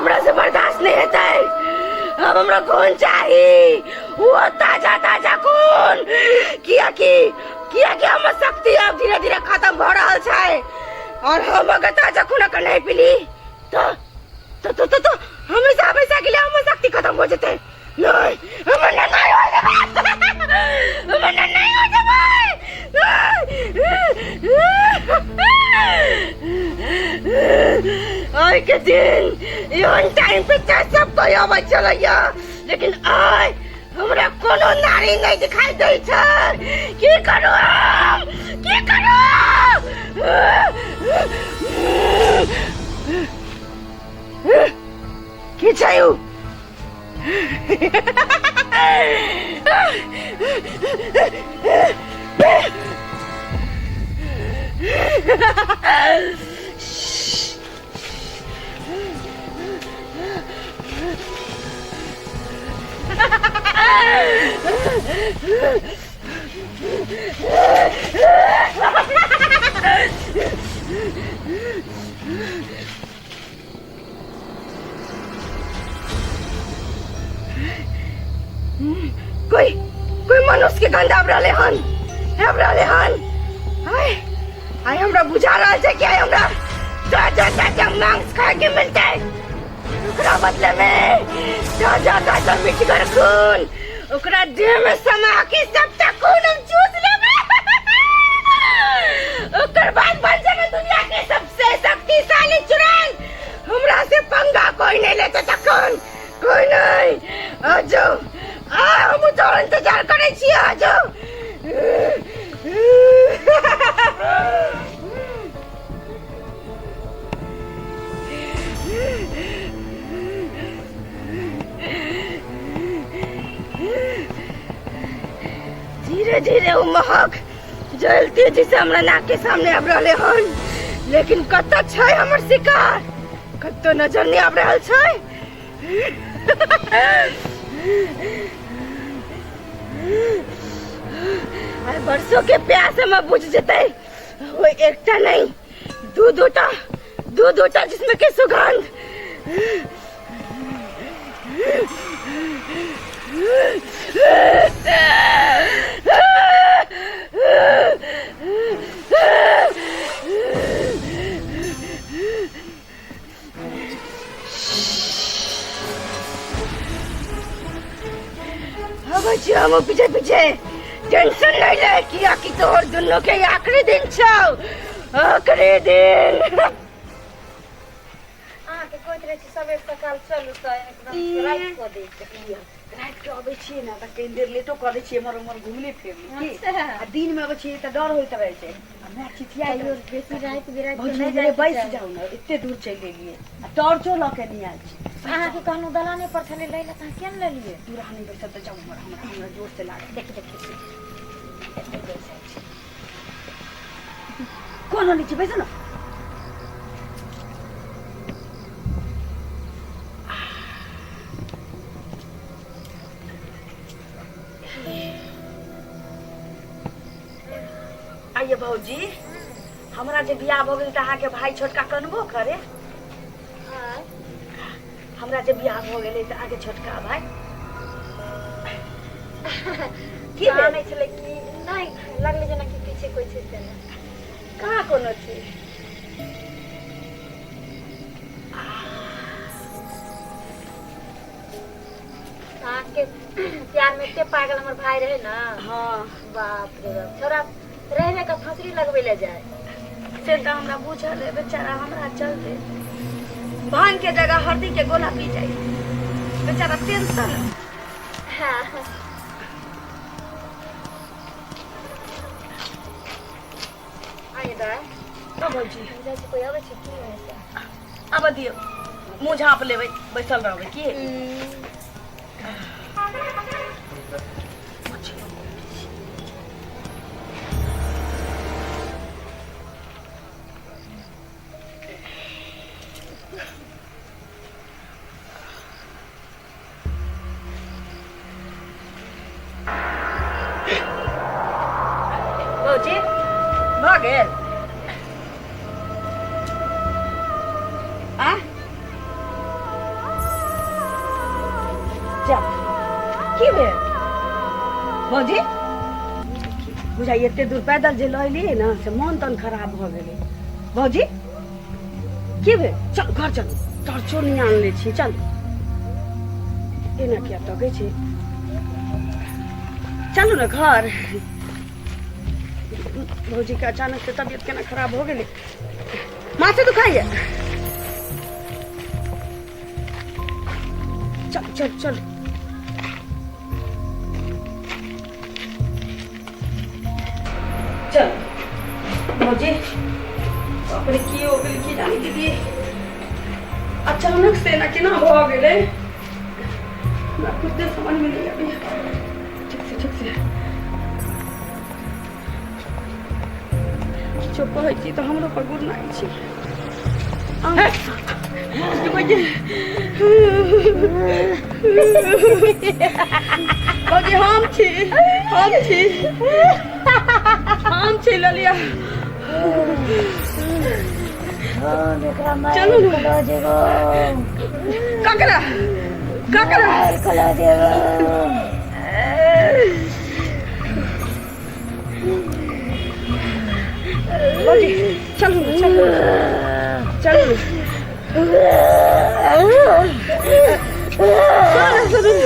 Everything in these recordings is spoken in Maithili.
हमरा से बर्दाश्त नहीं हेतै। अब हमरा खून चाही, वो ताजा ताजा खून, कियाकि कियाकि हमर शक्ति अब धीरे धीरे खत्म भऽ रहल छै और हम अगर ताजा खून अगर नहीं पीली तो तो तो तो, तो हमेशा हमेशा के लिए हमर शक्ति खत्म हो जेतै। नहीं, हमर नहीं हो जेबै, हमर नहीं हो जेबै। आइ के दिन एहन टाइम पे तऽ सब कोई अबै छलैया, लेकिन आइ हमरा कोनो नारी नहीं दिखाई दै छै। की करू हम, की करू? की छै उ? कोई कोई मनुष्य के गंध आबि रहले हन, आबि रहले हन। आय आय हमरा बुझा रहल छै कि आइ हमरा ताजा ताजा मांस खाए के मिलतै, ओकरा बदले में ताजा ताजा मिठगर खून, ओकरा देह में समा के सबटा खून हम चूस लेबै। ओकर बाद बन जेबै दुनिया के सबसे शक्तिशाली चुड़ैल। हमरा से पंगा कोई नहीं लेते तखन, कोई नहीं। आ जाओ, आ हम तोहर इंतजार करै छी, आ जाओ। धीरे धीरे ओ महक जल तेजी से हमरा नाक के सामने आबि रहले हन, लेकिन कतऽ छै हमर शिकार? कतौ नजर नहीं आबि रहल छै। आइ बरसों के प्यास हम बुझ जेतै। वो एकटा नहीं, दू दूटा, दू दूटा जिसमें के सुगंध। अबै छी हम पीछे पीछे, टेंशन नहीं ले, किया कि तोहर दुनू के आखिरी दिन छौ, आखिरी दिन। अहाँके कहैत रहै छी सबेर सकाल चलू तऽ एकदम राति कऽ दै छी। राति के अबै छियै ने तऽ कनि देर लेटो कऽ दै छियै, एम्हर ओम्हर घुमली फिरली की। आ दिन मे अबै छियै तऽ डर होइत रहै छै आ माय चिचियाइत तैयो बेसी राति बिराति भौजी नहि नहि जाइके बैस चाही। जाउ ने, एते दूर चलि एलियै आ टॉर्चो लऽ के नहि आयल छी। अहाँके कहलहुँ दलाने पर छलै लै लए, तऽ अहाँ किया ने लेलियै? दूर अहाँ नहि बैसब तऽ जाउ उम्हर, हमरा हमरा जोर से लागल। देखी देखी एते बैसल छी, कोनो नहि छै, बैसू ने। आइए भौजी, हमरा जे बियाह भऽ गेल तऽ अहाँके भाय छोटका कनबो करे? हमरा जे बियाह भऽ गेलै तऽ अहाँके छोटका भाय की आनै छलै कि नहि? लगलै जेना कि पीछे कोइ छै तेना। कहाँ कोनो छै। अहाँके प्यार में एते पागल हमर भाई रहे ना। हाँ। बाप रे बाप, छोरा रह रह के फसरी लगबै ले जाए। से तऽ हमरा बुझल है, बेचारा हमरा चलते भांग के जगह हल्दी के गोला पी जाए बेचारा, टेंशन। हाँ। आइए दाइ। हाँ भौजी। हम जाइ छी, कोइ अबै छै की ओहिसँ? आबऽ दियौ, मुँह झाँप लेबै, बैसल रहबै की। भौजी भऽ गेल आ? भौजी बुझाइ एते दूर पैदल जे लऽ एलियै ने से मोन तन खराब भऽ गेलै। भौजी की भेल? चल घर चलू, टॉर्चो नहि आनले छी, चल। एना किया तकै छी? चलू ने घर। भौजी के अचानक से तबियत केना खराब हो गेलै। माथे दुखाइए? चल चल चल। चल भौजी। बाप रे, की हो गेल की जानी दीदी, अचानक से ना केना भऽ गेलै, हमरा खुदे समझ में नहीं अभी। ठीक से ठीक से किछो कहै छी तऽ हमरो पर गुरनाइ छी। भौजी हम छी, हम छी, हम छी ललिया। चलू ने। ककरा ककरा? भौजी चलू ने, चलू चलू ने। सुनू ने, सुनू ने।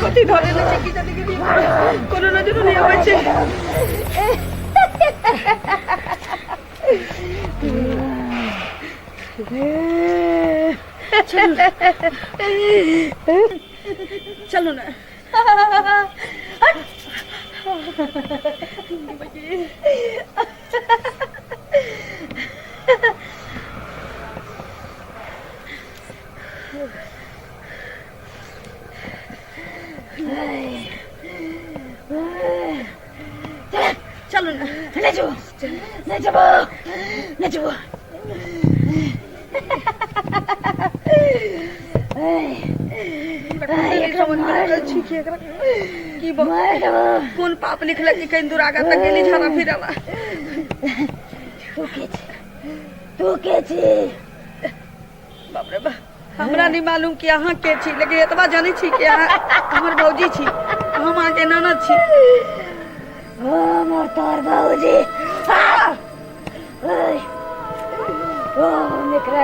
कथी धरे ने छै की जाने गेलियै, कोनो नजरो नहि अबै छै। चलू ने। चलू ने। नहि जेबो, नहि जेबो, नहि जेबो। की कोन पाप लिखलक कि कहीं दुरागा तक गेली झाड़ा फिराला। तू के छी? तू के छी? बाप रे बाप, हमरा नहीं मालूम कि अहाँ के छी, लेकिन एतबा जानै छी कि अहाँ हमर भौजी छी, हम अहाँके ननद छी। हमर तोहर भौजी। ओ हम एकरा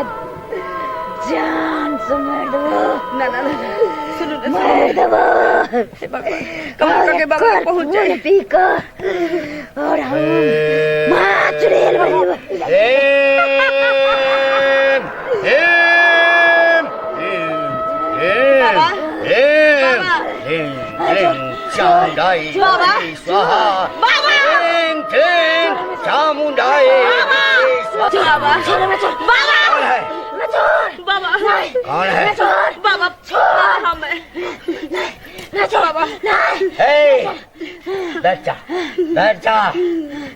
जान से मारि देबो। ना ना ना, सुनू ने। मारि देबो। हे भगवान, कहाँ के बाबा पहुंच जाए। पी कऽ और हम माँ चुड़ैल बनि जेबो। बाबा चामुंडाई स्वाहा। बाबा चामुंडाई बाबा बाबा कौन है? बाबा कौन है? बाबा छोड़ हमें बाबा। हे, बैठ जा, बैठ जा,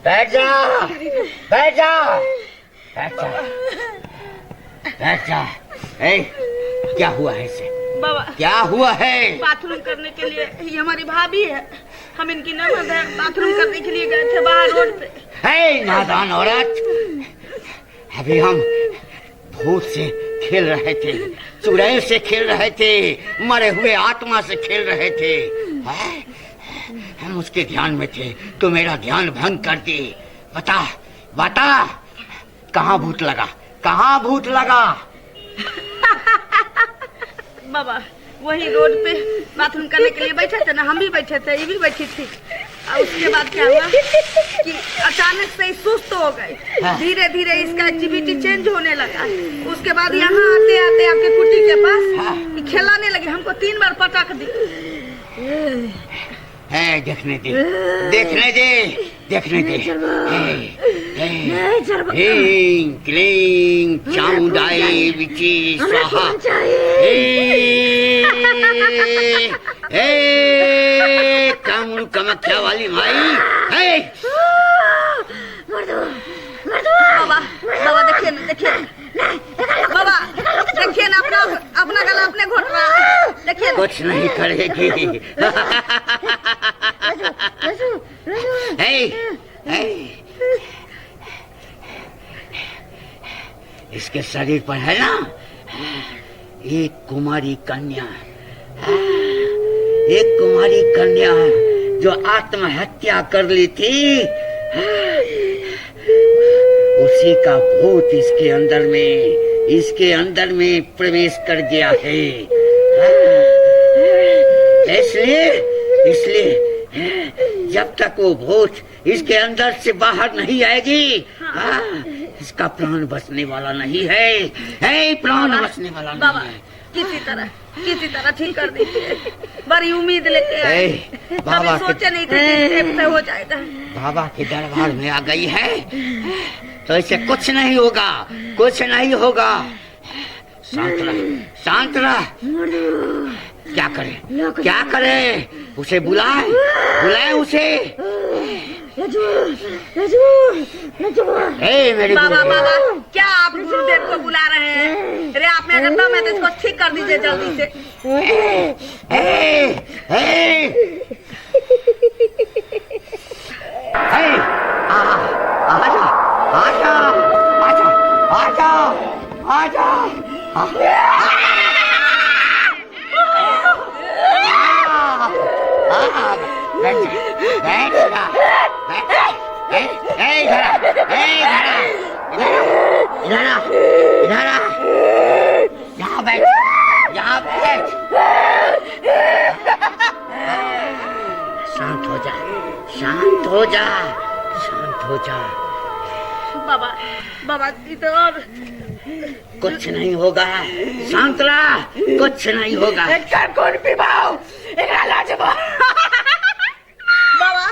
बैठ जा, बैठ जा, बैठ जा, बैठ जा। ए, क्या हुआ है इसे? बाबा क्या हुआ है? बाथरूम करने के लिए, ये हमारी भाभी है, हम इनकी ननद है, बाथरूम करने के लिए गए थे बाहर रोड पे। हे नादान औरत, अभी हम भूत से खेल रहे थे, चुड़ैल से खेल रहे थे, मरे हुए आत्मा से खेल रहे थे। हैं? हम उसके ध्यान में थे तो मेरा ध्यान भंग कर दी। बता बता, कहाँ भूत लगा, कहाँ भूत लगा? बाबा वही रोड पे बाथरूम करने के लिए बैठे थे ना, हम भी बैठे थे, ये भी बैठी थी। और उसके बाद क्या हुआ कि अचानक से ही सुस्त हो गए। धीरे धीरे इसका एक्टिविटी चेंज होने लगा। उसके बाद यहाँ आते आते आपके कुटी के पास ये खेलाने लगे, हमको 3 बार पटक दी। है देखने दे, देखने दे, देखने दे। ह्रीं क्लीं चामुंडाई विची स्वाहा। हे हे कामरू कमख्या वाली माई। हे बाबा बाबा देखिए ना, देखिए बाबा, देखिए ना, अपना अपना गला अपने घोट रहा है, देखिए ना। कुछ नहीं करेगी। हे हे, इसके शरीर पर है ना एक कुमारी कन्या, एक कुमारी कन्या जो आत्महत्या कर ली थी, उसी का भूत इसके अंदर में प्रवेश कर गया है। इसलिए इसलिए जब तक वो भूत इसके अंदर से बाहर नहीं आएगी, इसका प्राण बचने वाला नहीं है, प्राण बचने वाला नहीं है। किसी तरह ठीक कर दीजिए, बड़ी उम्मीद लेके आए, बाबा सोचे नहीं थे कि हो जाएगा। बाबा के दरबार में आ गई है तो ऐसे कुछ नहीं होगा, कुछ नहीं होगा। शांत रह, शांत रह। क्या करे, क्या करे? उसे बुलाए, बुलाए उसे। ए मेरे बाबा, बाबा क्या आप गुरुदेव को बुला रहे हैं? अरे आप में अगर दम है तो इसको ठीक कर दीजिए जल्दी से। ए, ए, ए, आजा, आजा, आजा, आजा, आजा। बैठ बैठ इधर आ, इधर आ, यहाँ बैठ, यहाँ बैठ। शांत हो जा, शांत हो जा, शांत हो जा। बाबा, बाबा तो और कुछ नहीं होगा, शांत रह, कुछ नहीं होगा। कौन पिबाओ बाबा,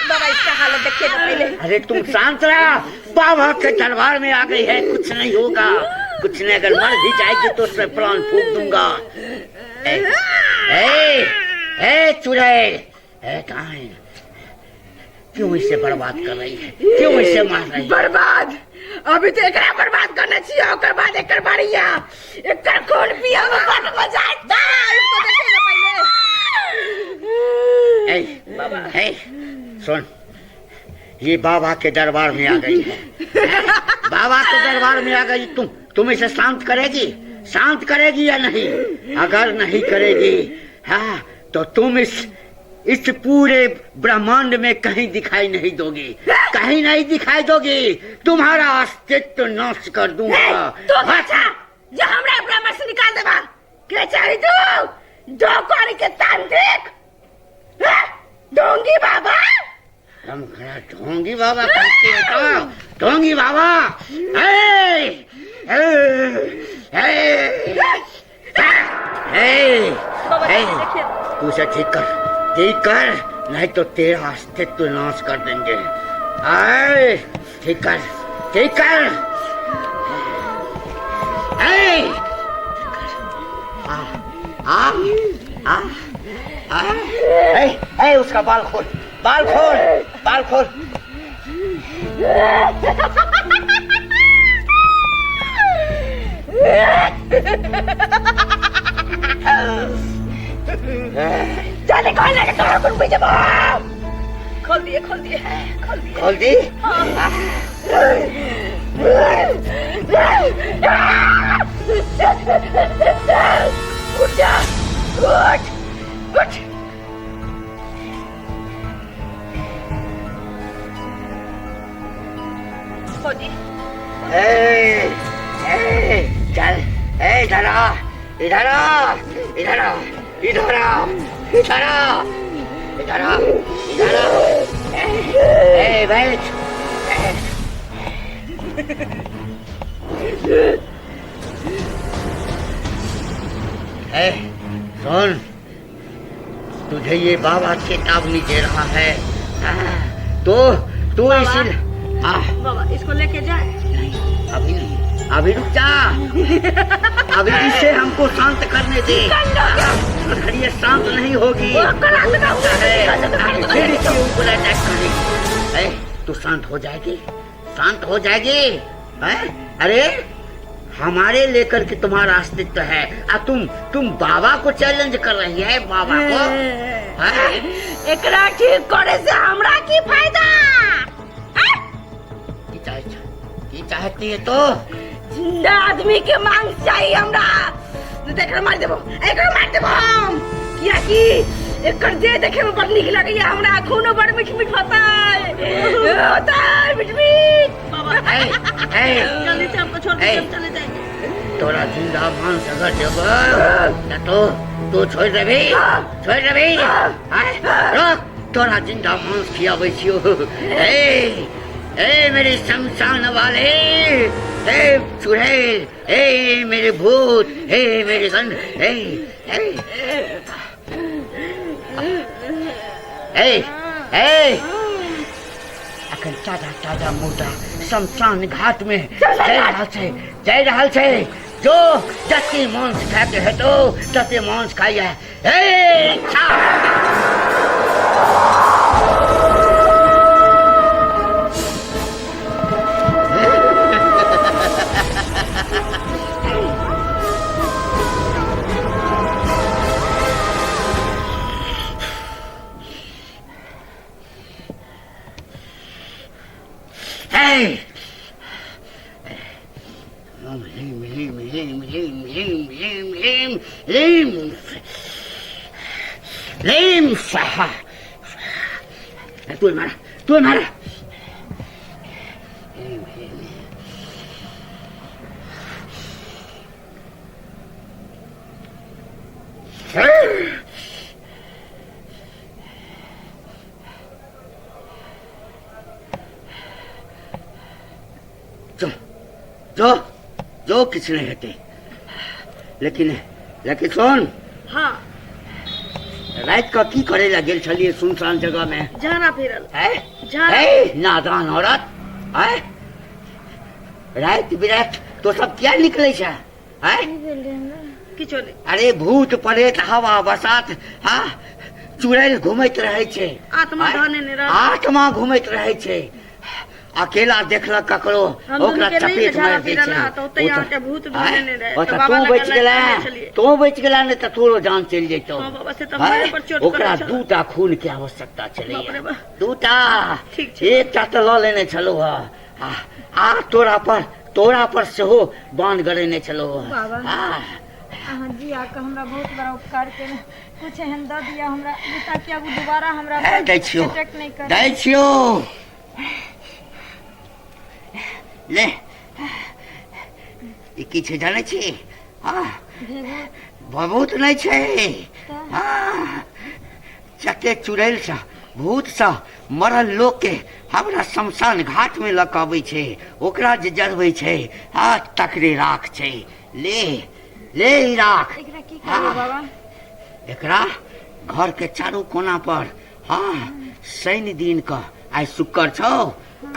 बाबा इसका हालत देखिए ना पहले। अरे तुम शांत रह, बाबा के दरबार में आ गई है, कुछ नहीं होगा, कुछ नहीं। अगर मर भी जाएगी तो उसमें प्राण फूंक दूंगा। ए, ए, ए चुड़ैल, ए डायन, क्यों इसे बर्बाद कर रही है, क्यों इसे मार रही है? बर्बाद अभी तो एकरा बर्बाद करना चाहिए, ओकर बाद एकर बारिया एकर खून पिया में बट बजाए। इसको देखिए ना पहले। ए बाबा, ए सुन, ये बाबा के दरबार में आ गई है, बाबा के दरबार में आ गई। तुम इसे शांत करेगी, शांत करेगी या नहीं? अगर नहीं करेगी हाँ तो तुम इस पूरे ब्रह्मांड में कहीं दिखाई नहीं दोगी, कहीं नहीं दिखाई दोगी, तुम्हारा अस्तित्व नष्ट कर दूंगा। तो अच्छा, जो हमरा ब्रह्मांड से निकाल देबा के चाही तू दो कौड़ी के तांत्रिक ढोंगी बाबा। हम ढोंगी बाबा कहते हैं तो ढोंगी बाबा। ए, ए, ए, ए, ए, तू उसे ठीक कर, ठीक कर, नहीं तो तेरा अस्तित्व नाश कर देंगे। आए, ठीक कर, ठीक कर। ए, आ, आ, आ, आ, ए, ए, उसका बाल खोल, बाल खोल, बाल खोल। जाने कौन लगे तो कौन पीछे खोल दिए, खोल दिए, खोल दिए, खोल दी। उठ जा, उठ, उठ। फौजी, ए, ए, चल, ए, इधर आ, इधर आ, इधर आ, इधर आ, इधर आ, इधर आ, इधर आ। ए, बैठ, बैठ। ए, सुन, तुझे ये बाबा चेतावनी दे रहा है, तो तू इसी बाबा इसको लेके जाए। नहीं, अभी नहीं, अभी रुक जा, अभी इसे हमको शांत करने दे। अगर ये शांत नहीं होगी फिर इसके ऊपर अटैक करेगी। तू शांत हो जाएगी, शांत हो जाएगी। अरे हमारे लेकर के तुम्हारा अस्तित्व है, अब तुम बाबा को चैलेंज कर रही है, बाबा को। एकरा ठीक करे से हमरा की फायदा? की चाहती है तो? जिंदा आदमी के मांस चाहिए हमरा। तऽ एकरा मारि देबो, एकरा मारि देबो हम, कियाकि एकर जे देखे में बड़ नीक लगैया हमरा, खूनो बड़ मीठ मीठ होतै, होतै मीठ मीठ। बाबा ए, ए, जल्दी से हमको छोड़ दीजिए, हम चले जाएंगे। तोरा जिंदा मांस अगर देबो तऽ तू तू छोड़ि देबही, छोड़ि देबही? आँय, रुक, तोरा जिंदा मांस खियाबै छियौ। ए ए मेरे शमशान वाले, ए चुड़ैल, ए मेरे भूत, ए मेरे गंध, ए ए ए ए अखन ताजा ताजा मुर्दा शमशान घाट में जाय रहल छै, जाय रहल छै। जो जते मांस खाके हेतौ तते मांस खाइए। ए खा। Hey! ओम ह्रीम ह्रीम ह्रीम ह्रीम ह्रीम ह्रीम ह्रीम ह्रीम ह्रीम स्वाहा। तू मारा, तू मारा। ह्रीम ह्रीम। जो जो जो किछु नहि हेतै, लेकिन लेकिन सुन। हाँ। राति कऽ की करै लए गेल छलियै सुनसान जगह में? झाड़ा फिरल। हैं? झाड़ा। हे नादान औरत, हैं? राति बिराति तो सब किया निकलै छै? हैं? किछो नहि। अरे भूत प्रेत हवा बसात, हाँ, चुड़ैल घुमैत रहै छै, आत्मा हैं? धने नहि रहल। आत्मा घुमैत रहै छै। अकेला देखलक ककरो हम ओकरा दुनू के नहि चपेट झाड़ा मारि दै फिरल छै। आ तऽ ओतै ओ तऽ- अहाँके भूत आँय? धने नहि रहै। ओ तऽ तऽ बाबा तू लग बचि लग गेला, चले छलियै। तू बचि गेला, नहि तऽ तोरो जान चलि जैतौ। हाँ बाबा, से तऽ आँय? हमरे पर चोट ओकरा करै छल। दूटा खून के आवश्यकता छलैया। बाप रे बाप। दूटा। ठीक छै। एकटा तऽ लऽ लेने छलौ हँ, आ तोरा पर सेहो बाण गड़ेने छलौ हँ। बाबा। आ, अहाँ जी आके हमरा बहुत बड़ा उपकार केलहुँ। कुछ एहन दऽ दिअ हमरा जे ताकि आगू दोबारा हमरा ए, दै छियौ, अटैक नहि करे। दै छियौ, ले। ई की छै जानै छी? हँ, भभूत नहि छै। हँ, जते चुड़ैल सँ भूत सँ मरल लोक के हमरा शमशान घाट में लऽ कऽ अबै छै, ओकरा जे जरबै छै, हँ, तकरे राख छै। ले ले ई राख। एकरा की करबै बाबा? एकरा घर के चारू कोना पर, हाँ, शनि दिन क, आइ शुक्र छौ,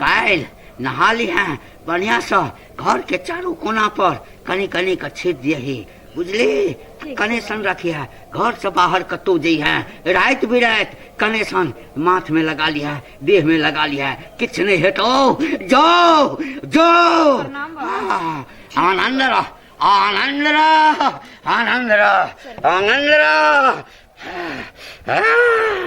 काल्हि नहा लिहें बढ़िया सँ, घर के चारू कोना पर कनि कनि क छीट दियही, बुझली? कनेसन रखिहे, घर से बाहर कतौ जइहे राति बिराति कनेसन माथ में लगा लिहे, देह में लगा लिहे, किछु नहि हेतौ। जो जो, प्रणाम बाबा। हाँ, आनंद रह, आनंद रह, आनंद रह, आनंद रह। हाँ।